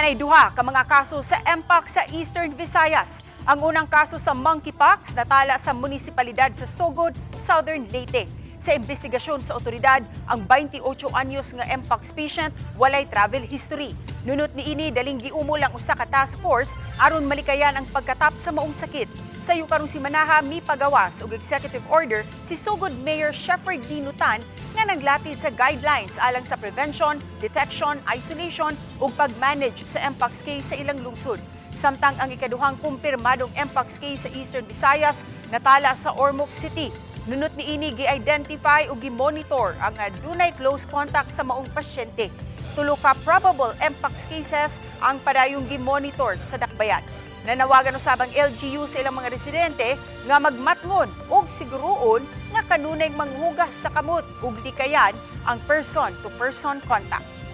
Naa nay duha ka mga kaso sa Mpox sa Eastern Visayas. Ang unang kaso sa monkeypox natala sa munisipalidad sa Sogod, Southern Leyte. Sa investigasyon sa otoridad, ang 28 anyos nga Mpox patient walay travel history. Nunot niini, daling giumol ang usa ka task force aron malikayan ang pagkatap sa maong sakit. Sayo karong simanaha, mipagawas og executive order si Sogod Mayor Shepherd Dino Tan nga naglatid sa guidelines alang sa prevention, detection, isolation ug pag-manage sa Mpox case sa ilang lungsod. Samtang ang ikaduhang kumpirmadong Mpox case sa Eastern Visayas natala sa Ormoc City. Nunot niini, gi-identify ug gi-monitor ang dunay close contact sa maong pasyente. 3 ka probable Mpox cases ang padayong gi-monitor sa dakbayan. Nanawagan usab ang LGU sa ilang mga residente nga magmatngon ug siguruon nga kanunay manghugas sa kamot ug likayan ang person-to-person contact.